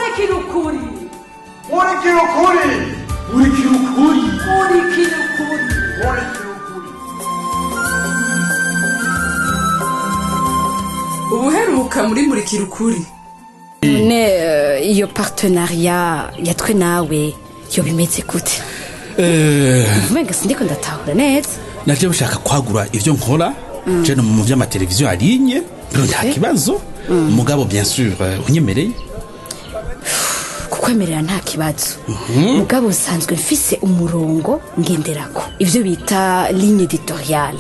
Murikira ukuri. Murikira ukuri. Murikira ukuri. Murikira ukuri. Murikira ukuri. Ubuheruka muri Murikira Ukuri. None iyo partenariat yatwe nawe yo bimeze gute? Umenga sindiko ndatahura neza. Navyo bashaka kwagura ivyo nkora je no mu vy'amateleviziyo arinye nta kibazo, mugabo bien sûr unyemereye. Kukwemerera nta kibazo, mugabo nsanzwe mfise umurongo ngenderako, ivyo bita ligne éditoriale.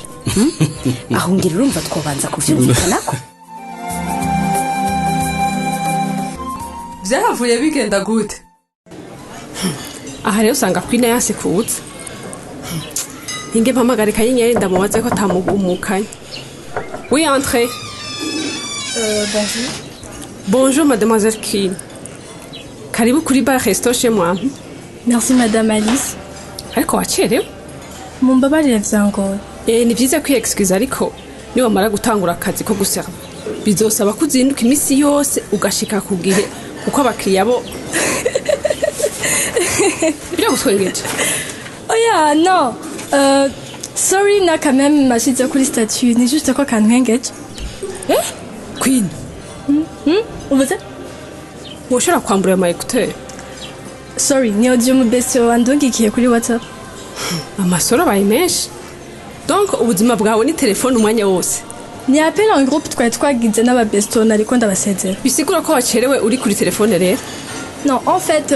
Aho ngira urumva twobanza kuvyumvikanako. Vyahavuye bigenda gute? Aha rero usanga Queen yanse kuza. Ninge mpamagare Kanyenyeri ndamubaze ko atamugumukanye. Oui, entrez. Bonjour. Bonjour, mademoiselle Queen. Karibu kuri bar resto chez moi. Merci, Madame Alice. Ariko wacerewe. Mumbabarire, vyangoye. Ni vyiza kwiexcuse, ariko niwamara gutangura akazi ko guserva bizosaba ko uzinduka iminsi yose ugashika ku gihe, kuko abakiriya bo biragutwengeje. Oya, non. Sorry na quand même mashize kuri statut, ni juste ko kantwengeje. Eh, Queen. Uvuze? Woshobora kwambura ayo ma écouteurs? Sorry, ni audio mu best wandungikiye kuri WhatsApp. Amasoro abaye menshi, donc ubuzima bwawe ni telefone umwanya wose. Ni appel en groupe twari twagize n'ababesto, nariko ndabasezera. Bisigura ko wacerewe uri kuri telefone rero? Non, en fait,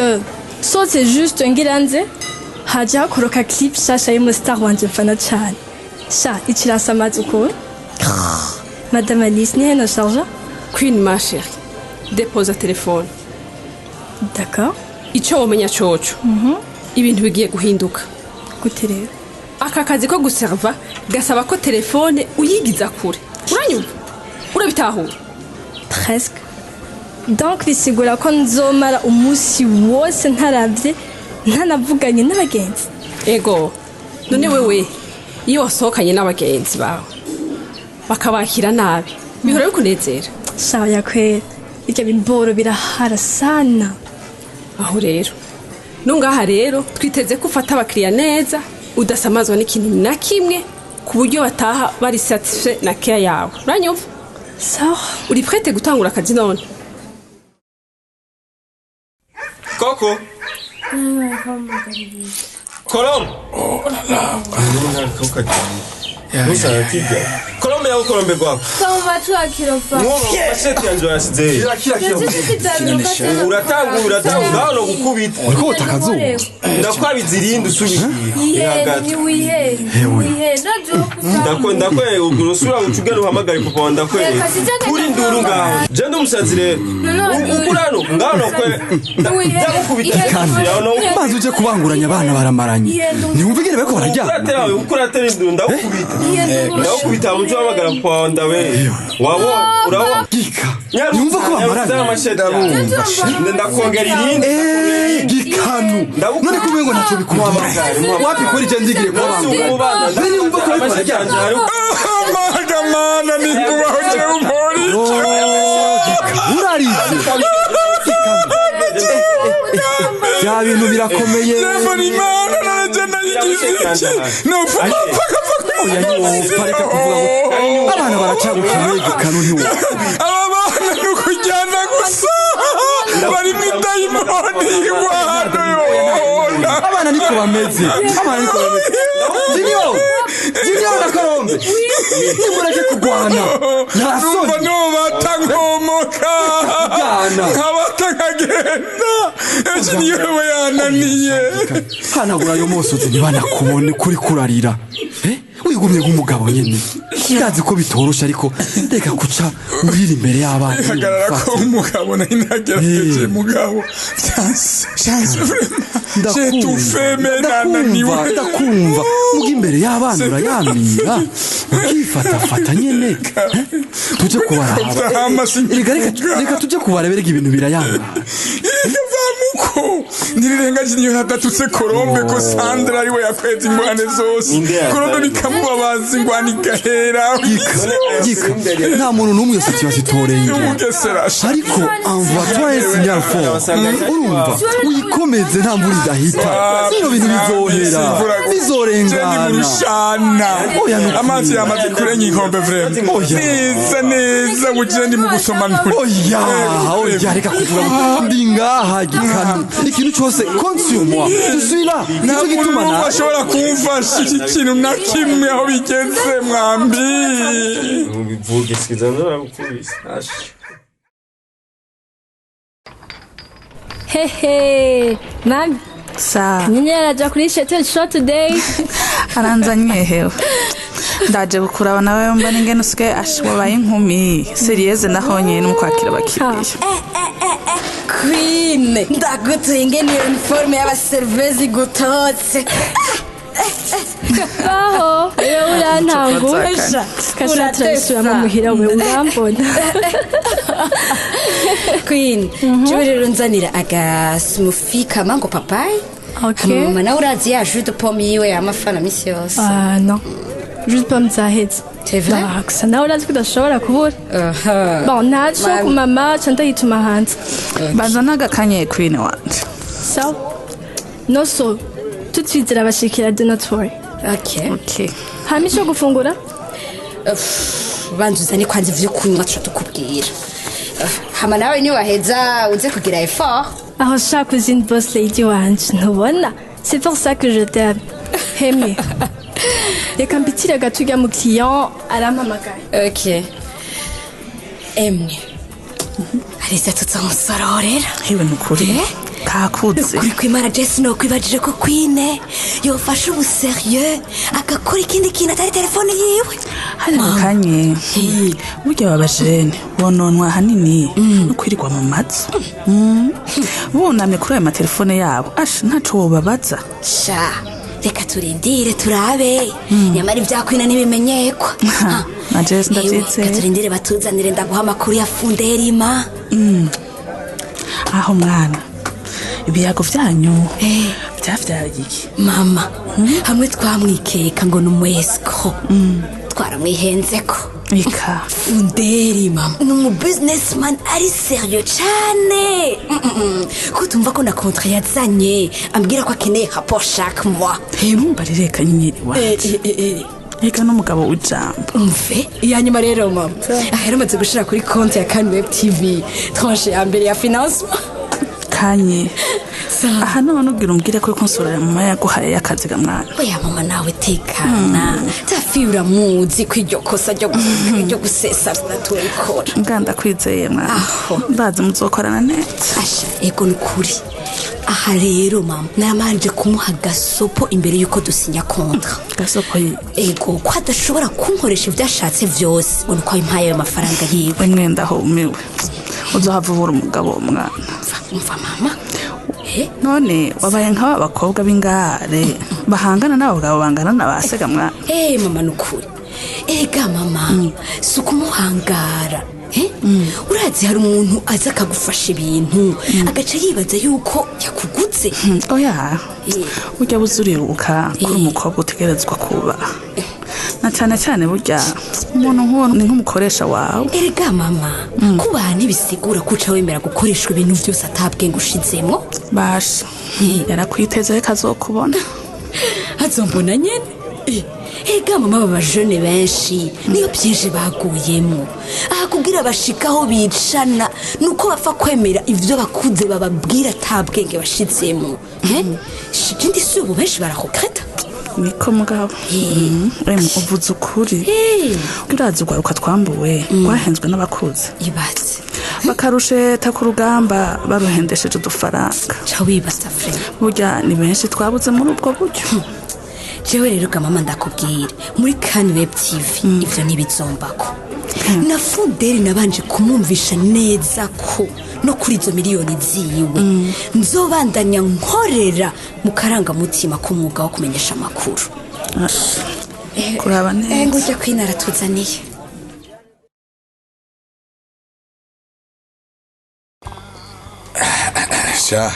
so c'est juste ngira nze haje hakoroka clip shasha y'umu star wanje mfana cane. Sha, ikirasamaza ukuntu. Madame Alice, ni heno charge? Queen, ma chérie, depoza telefone. D'accord. Ico womenya coco, ibintu bigiye guhinduka. Gute rero? Aka kazi ko guserva gasaba ko telefone uyigiza kure. Uranyumva? Urabitahura? Presque. Donc bisigura ko nzomara umunsi wose ntaravye, ntanavuganye n'abagenzi? Ego. None wewe iyo wasohokanye n'abagenzi bawe bakabakira nabi, bihora bikunezera? Shawa yakwera, ibyo biboro birahara sana. Aho rero nungaha rero twiteze ko ufata abakiriya neza, udasamazwa n'ikintu na kimwe, ku buryo bataha bari satisfait na care yawe. Uranyumva? Sawa. Uri prête gutangura akazi none? Koko Colombe. Colombe yawe, Colombe gwako. Masheti yanje wayasizeyo. Uratanga, uratanga hano gukubita. Uriko wota akazuba. Ndakwabiza irindi usubira hagati. Ndakwereka usubira uca uhamagare papa wawe, ndakwereka kuri nduru ngaho. Je ndi umusazi rero ukuri hano ngaho ndakwereka ndagukubita. Maze uje kubanguranya abana baramaranye, ntiwumva ingene bariko bararyana? Uratera, uratera induru, ndagukubita, ndagukubita. Muco uhamagara papa wawe, ndawe wabona, urabona. Gika, ntiwumva ko bamaranye? Ndakongera irindi. Eh, Gikanu, none kumengo ntacyo bikubwira. Wapi kweri, je ndigire kubanguranya. Mbere ntiwumva ko bariko bararyana? Mana, nikubaho jewe umpora. Urarize bya bintu birakomeye. Mbona Imana nanje nayigize iki nopfa Oya, ntiwopfa, reka kuvuga ngo abana baracagukeneye. Gikanu, ntiwopfa. Aba bana ni ukujyana gusa, bari mu idayimoni y'ingwano yona. Abana niko bameze, abana niko bameze. Junior, Junior na Karombe, nimureke kurwana, nta Numva soni. nobata nkomoka. Kujyana. Nkabata nkagenda, ejo niyowe yananiye. Hanagura ayo mosozi ntibanakubone kuri kurarira. Eh, wigumye nk'umugabo nyene. Ndazi ko bitoroshe, ariko reka kuca urira imbere y'abana. Bihagarara ko umugabo nari nagerageje, mugabo chance chance, vraiment j'ai tout fait mais nananiwe. Ndakumva, ndakumva, muga imbere y'abana urayamira ukifatafata nyene. Eh, tuje kubaraba. Hama. Reka, reka, reka tuje kubaraba, erega ibintu birayanga. Vamuko. Ariko nirirengaje niyo nadatutse Colombe ko Sandra ariwe yakweza ingwane zose. Colombe bikamubabaza, ingwane igahera. Gika, nta muntu n'umwe iyo situation itoreye. Umugesera. Ariko envoie-toi un signal fort, urumva, uyikomeze, nta mvura idahita, bino bintu bizohera, bizorengana. Murushana. Oya, nukuri. Amazi yamaze kurenga inkombe vraiment. Oya. Neza neza bugire ndi mu gusoma nturi. Oya, oya, reka kuvuga, ndi ngaha gikanu, ikintu cyose compte sur moi, je suis là. Nta Nicyo muntu gituma n'umwe nawe ashobora kumfasha iki kintu na kimwe aho bigeze mwambi. Ubivuge sikiza nzaragukubise. Hehe, mami. Sa. Kanyenyeri araja kuri Shetel Show today. Aranzanye hewe, ndaje kukuraba nawe mbona ingene usigaye asha wabaye inkumi sérieuse, naho nyene mu kwakira abakiriya. Queen, ndagutuye ingene iyo uniforme y'abaservezi igutotse. Baho, iyo urantangura. Kasha turabisubiramo muhira, we urambona. Queen, jewe rero nzanira aga smoothie ka mango papayi. Okay. Mama nawe urazi ya jus de pomme yiwe y'amafana misi yose. Ah non. Jus de pomme zaheze. C'est vrai? Ah, gusa nawe urazi ko udashobora kubura. Bon, ntaco ku mama ca ndayituma hanze. Banza n'agakanye, queen wanje. Sawa. No so, tutwizera abashikira, do not worry. Okay. Okay. Hama ico gufungura? Banza uzane kwanza ivyo kunywa, tuca tukubwira. Hama nawe niwaheza uze kugira effort. Aho sha cousine boss lady wanje, ntubona? C'est pour ça que je t'aime. Hemwe. Reka mbitire gato urya mu client arampamagaye. Okay. Emwe. Arisa tuzomusororera. Hewe, nukuri kakuze. Kuri kwimara Jesse nokwibajije ko Queen yofasha ubu sérieux agakora ikindi kintu atari telefone yiwe. Hari mukanye, burya baba jene bononwa ahanini no kwirirwa mu mazu. Bunamye kuri ayo matelefone yabo, asha ntaco wobabaza. Sha, reka turindire turabe. Nyamara ibya Queen ntibimenyekwa. Na Jesse Ewe, ndavyizeye. reka turindire batuzanire, ndaguha amakuru ya Funderima. Aho mwana, ibiyago vyanyu vyavyaye iki? Mama, hamwe twamwikeka ngo ni umu escroc, twaramwihenzeko. Ika. Funderi mama ni umu businessman ari sérieux cane. Ko tumva ko na contrat yazanye ambwira ko akeneye rapport chaque mois. Ntumbarire, kanyenyeri wanje, eka n'umugabo w'ijambo. Umve, iya nyuma rero mama, aha yaramaze gushira kuri konti ya Kanweb TV tranche ya mbere ya financement. Kanye, aha none ubwira umbwire ko konsora ya mama yaguhaye y'akazi ga mwana? Oya mama, nawe tekana, tafi uramuzi ko iryo kosa ryo gusesagura turikora. Mbwa ndakwizeye mwana, ndazi muzokorana neza. Asha, ego nukuri. Aha rero mama, namanje kumuha gasopo imbere yuko dusinya contrat. Gasopo yi? Ego, ko adashobora kunkoresha ibyo ashatse vyose ngo nuko ayimpaye ayo mafaranga yiwe. Wemwe, ndahumiwe, uzohava ubura umugabo wo mwana. Umva mama. None wabaye nk'aba bakobwa b'ingare bahangana n'abagabo bangana na ba sega mwana? Eh mama, nukuri, ega mama, si ukumuhangara. Eh? Urazi hari umuntu aza akagufasha ibintu agaca yibaza yuko yakuguze. Oya, burya buze uribuka ko uri umukobwa utegerezwa kuba, na cyane cyane burya umuntu nk'uwo ni nk'umukoresha wawe. Erega mama, kubaha ntibisigura ko uca wemera gukoreshwa ibintu byose atabwenge ushizemo. Basha, yarakwiteze, reka azokubona. Azombona nyene. Ega mama, aba bajene benshi niyo byinshi baguyemo aha kugira bashikaho bicana nuko bapfa kwemera ivyo bakuze bababwira atabwenge bashizemo. Ikindi si ubu benshi barahokreta. Niko mugabo. Emwe, uvuze ukuri. Urazi urwaruka twambuwe rwahenzwe n'abakuze. Ibaze. Bakarusheta ku rugamba baruhendesheje udufaranga. Ca wibaza frère. Burya ni benshi twabuze muri ubwo buryo. Jewe rero ga mama, ndakubwira, muri Kanweb TV ivyo ntibizombako. Na Funderi nabanje kumwumvisha neza ko no kuri izo miliyoni ziwe nzobandanya nkorera mu karangamutima k'umwuga wo kumenyesha amakuru. Kuraba neza. Ngo ujya kwinara tuzaniye. Sha,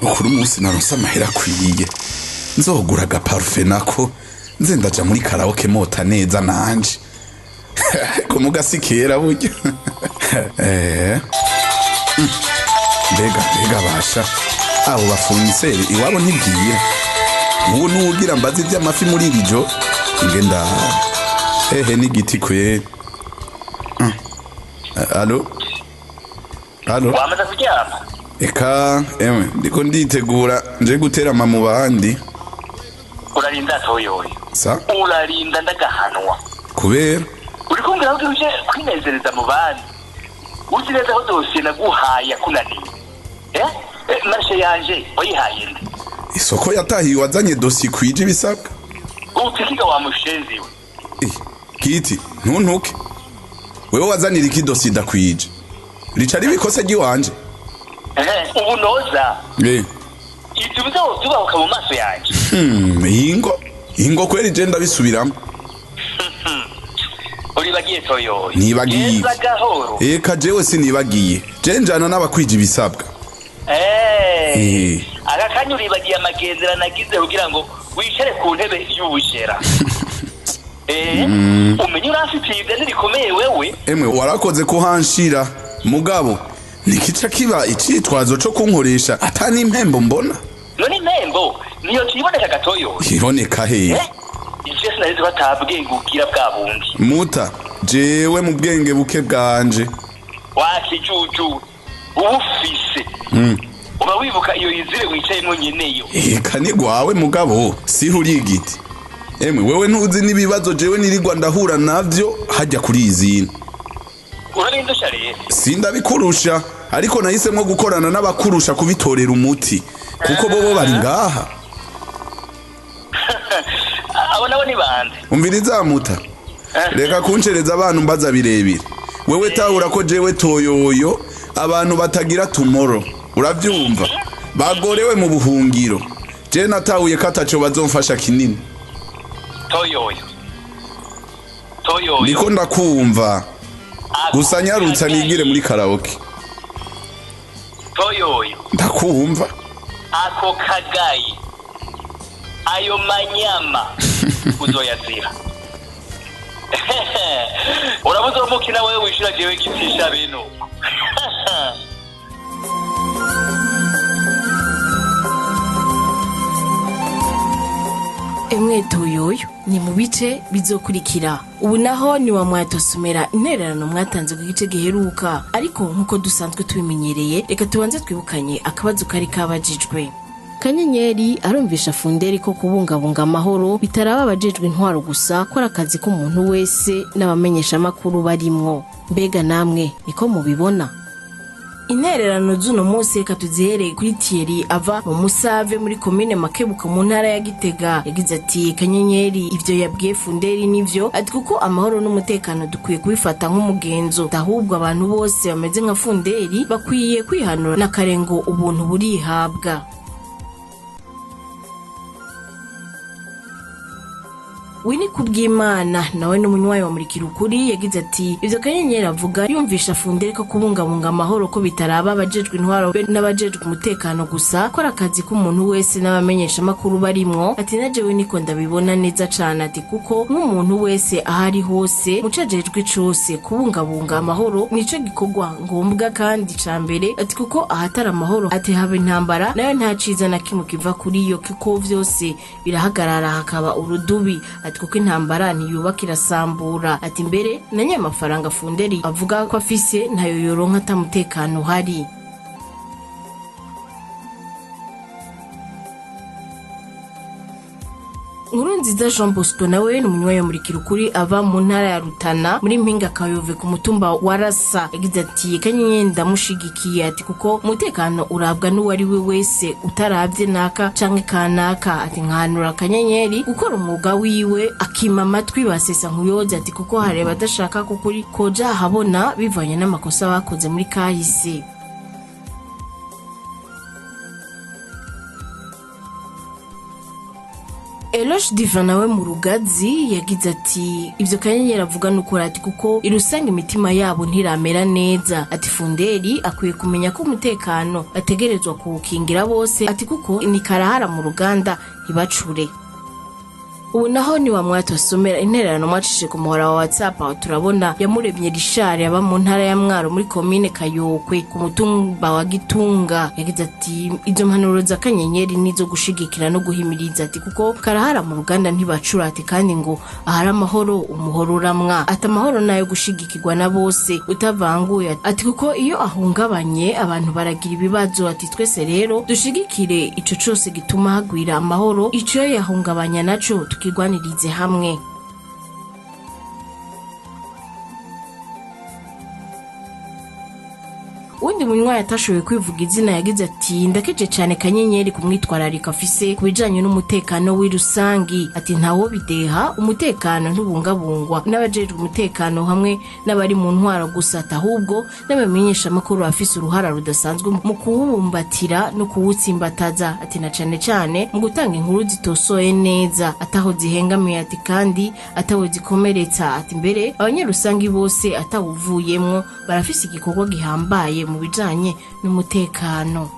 Ukuri umunsi naronse amahera akwiye, nzogura agaparufe nako nze ndaja muri karaoke mota neza nanje. Ariko mugasi kera burya. Mbega mbega basha, abo bafoniseri iwabo ntibwira. Ubu nuwugira mbaze ivy'amafi muri iri joro, nge ndaha hehe n'igiti kwe. Alo alo, wamaze kuryama? Eka emwe, ndiko nditegura nje guterama mu bandi. Urarinda toyoyo. Sa? Urarinda ndagahanwa. Kubera uri kumbwira ko uje kwinezereza mu bandi, uzi neza ko dosiye naguhaye yakunaniye. Marshe yanje wayihaye nde? Isoko yatahiye wazanye dosiye kwije ibisabwa. Utikiga wa mushenzi we. Kiti ntuntuke, wewe wazanira iki dosiye idakwije? Rica ribikose ry'iwanje. Ubu noza ibyo bizotubahuka mu maso yanje. Ingo ingo kweri je ndabisubiramo. Uribagiye toyoyo? Nibagiye. Eka jewe sinibagiye, je njana n'abakwije ibisabwa. Aka kanya uribagiye amagenzera nagize kugira ngo wicare ku ntebe y'ubushera. Umenye uramfitiye ideni rikomeye wewe. Emwe warakoze kuhanshira mugabo, nikica kiba icitwazo co kunkoresha ata n'impembo mbona. None impembo niyo kiboneka gatoyo? Iboneka hehe? Ivyo sinari ko atabwenge ugira bwa bundi. Muta, jewe mu bwenge buke bwanje. Wakijuju ubufise. Uba wibuka iyo izire wicayemo nyeneyo. Eka ni gwawe mugabo, si uri igiti. Emwe wewe ntuzi n'ibibazo jewe nirirwa ndahura navyo hajya kuri izina. Urarindusha rero? Sindabikurusha, ariko nahisemwo gukorana n'abakurusha kubitorera umuti, kuko bobo bari ngaha. Abo nabo ni bande? Umviriza muta, reka kuncereza abantu mbaza birebire. Wewe tahura ko jewe toyoyo abantu batagira tomorrow, uravyumva? Bagorewe mu buhungiro. Je natahuye ko ataco bazomfasha kinini. Toyoyo toyoyo, niko ndakumva. Gusa nyarutsa nigire muri karaoke. Toyoyo, ndakumva. Ako kagayi, ayo manyama uzoyazira. Urabuze umukina wewe wishura jewe gitisha beno. Emwe toyoyo ni mu bice bizokurikira. Ubu naho ni wa mwatosomera intererano mwatanze ku gice giheruka, ariko nkuko dusanzwe tubimenyereye reka tubanze twibukanye akabazo kari kabajijwe. Kanyenyeri arumvisha Funderi ko kubungabunga amahoro bitaraba abajejwe intwaro gusa, ko ari akazi k'umuntu wese n'abamenyesha makuru barimwo. Mbega namwe niko mubibona? Intererano z'uno munsi reka tuzihereye kuri Thierry ava mu Musave muri komine Makebuka mu ntara ya Gitega. Yagize ati Kanyenyeri ivyo yabwiye Funderi nivyo, ati kuko amahoro n'umutekano dukwiye kubifata nk'umugenzo, ahubwo abantu bose bameze nka Funderi bakwiye kwihanura n'akarengo ubuntu burihabwa. Wini kubw'Imana nawe n'umunywayi wa Murikira Ukuri yagize ati ivyo Kanyenyeri avuga yumvisha Funderi ko kubungabunga amahoro ko bitaraba abajejwe intwaro be n'abajejwe umutekano gusa, ko ari akazi k'umuntu wese n'abamenyesha makuru barimwo. Ati na jewe niko ndabibona neza cane, ati kuko nk'umuntu wese ahari hose mucajejwe cose kubungabunga amahoro nico gikorwa ngombwa kandi ca mbere, ati kuko ahatari amahoro ati haba intambara nayo nta ciza na kimwe kiva kuri iyo, kuko vyose birahagarara hakaba urudubi, ati kuko intambara ntiyubaka irasambura. Ati mbere na nyamafaranga Funderi avuga ko afise ntayo yoronka atamutekano uhari. Nkurunziza Jean Bosco nawe ni umunywanyi wa Murikira Ukuri ava mu ntara ya Rutana muri Mpinga Kayove ku mutumba wa Rasa. Yagize ati Kanyenyeri ndamushigikiye, ati kuko umutekano urabwa n'uwari we wese utaravye naka canke kanaka. Ati nkanura Kanyenyeri gukora umwuga wiwe akima amatwi basesa nkuyoza, ati kuko hari abadashaka ko kuri koja habona bivanye n'amakosa bakoze muri kahise. Eloge Diva nawe mu Rugazi yagize ati ibyo Kanyenyeri avuga ni ukuri, ati kuko irusanga imitima yabo ntiramera neza. Ati Funderi akwiye kumenya ko umutekano bategerezwa kuwukingira bose, ati kuko ni karahara mu ruganda ntibacure. Ubu naho ni wa mwati wasomera intererano mwacishije ku muhora wa WhatsApp. Aho turabona Yamuremye Richard aba mu ntara ya Mwaro muri komine Kayokwe ku mutumba wa Gitunga. Yagize ati izo mpanuro za Kanyenyeri nizo gushigikira no guhimiriza, ati kuko karahara mu ruganda ntibacura, ati kandi ngo ahari amahoro umuhoro uramwa, ati amahoro nayo gushigikirwa na bose utavanguye, ati kuko iyo ahungabanye abantu baragira ibibazo, ati twese rero dushigikire ico cose gituma hagwira amahoro, ico yahungabanya naco tukigwanirize hamwe. Uwundi munywa yatashoboye kwivuga izina yagize ati ndakeje cyane Kanyenyeri kumwitwararika afise ku bijanye n'umutekano w'irusangi, ati ntawo bideha umutekano ntubungabungwa n'abajejwe umutekano hamwe n'abari mu ntwaro gusa, ati ahubwo n'abamenyeshamakuru bafise uruhara rudasanzwe mu kuwubumbatira no kuwutsimbataza, ati na cane cane mu gutanga inkuru zitosoye neza ataho zihengamiye, ati kandi ataho zikomeretsa, ati mbere abanyarusangi bose atawuvuyemwo barafise igikorwa gihambaye mu bijanye n'umutekano.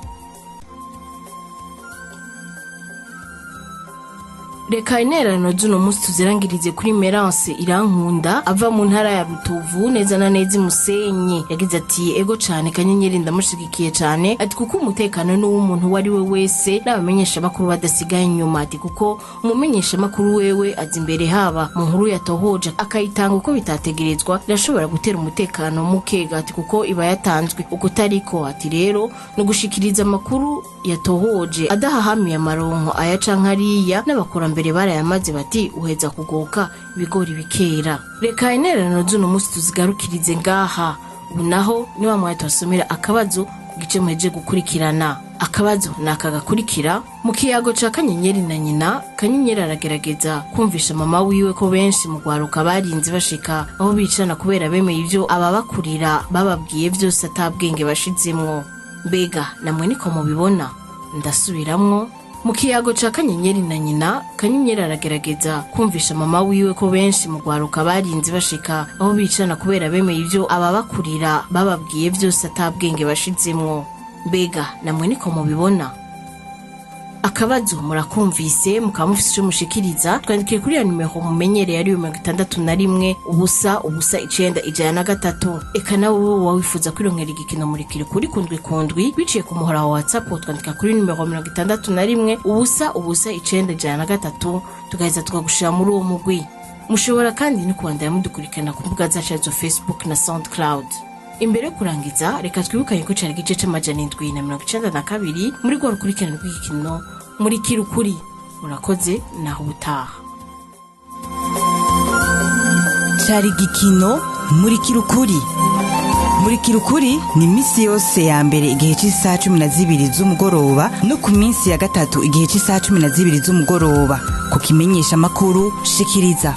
Reka intererano z'uno munsi tuzirangirize kuri Merance Irankunda ava mu ntara ya Rutovu neza na neza Musenyi. Yagize ati ego cane Kanyenyeri ndamushigikiye cane, ati kuko umutekano ni uw'umuntu uwo ari we wese n'abamenyesha makuru badasigaye inyuma, ati kuko umumenyesha makuru wewe aza imbere haba mu nkuru yatohoje akayitanga uko bitategerezwa irashobora gutera umutekano muke, ati kuko iba yatanzwe uko utariko, ati rero no gushikiriza amakuru yatohoje adahahamiye amaronko aya canke ariya n'abakurambere barayamaze bati uheza kugoka ibigori bikera. Reka intererano z'uno munsi tuzigarukirize ngaha. Ubu naho ni wa mwanya tubasomera akabazo ku gice muhejeje gukurikirana. Akabazo ni aka gakurikira: mu kiyago ca Kanyenyeri na nyina, Kanyenyeri aragerageza kumvisha mama wiwe ko benshi mu rwaruka barinze bashika aho bicana kubera bemeye ivyo ababakurira bababwiye vyose atabwenge bashizemwo. Mbega namwe niko mubibona? Ndasubiramwo. Mu kiyago ca Kanyenyeri na nyina, Kanyenyeri aragerageza kumvisha mama wiwe ko benshi mu rwaruka barinze bashika aho bicana kubera bemeye ivyo ababakurira bababwiye vyose atabwenge bashizemwo. Mbega namwe niko mubibona? Akabazo murakumvise, mukaba mufise ico mushikiriza, twandikiye kuri ya nimero mumenyereye ariyo 61 0 0 9 103. Eka nawe wowe wifuza kwironkera igikino murikire kuri kundwi kundwi biciye ku muhora wa WhatsApp, twandika kuri nimero 61 0 0 9 103, tugaheza tukagushira muri uwo mugwi. Mushobora kandi no kubandanya mudukurikirana ku mbuga zacu zo Facebook na SoundCloud. Imbere yo kurangiza, reka twibukanye ko cari igice c'792 muri rwa rukurikirane rw'igikino muri Kirukuri. Murakoze, naho ubutaha. Cari igikino muri Kirukuri. Muri Kirukuri ni misi yose ya mbere igihe cy'isaha 12 z'umugoroba no ku minsi ya gatatu igihe cy'isaha 12 z'umugoroba. Ku kimenyesha makuru shikiriza.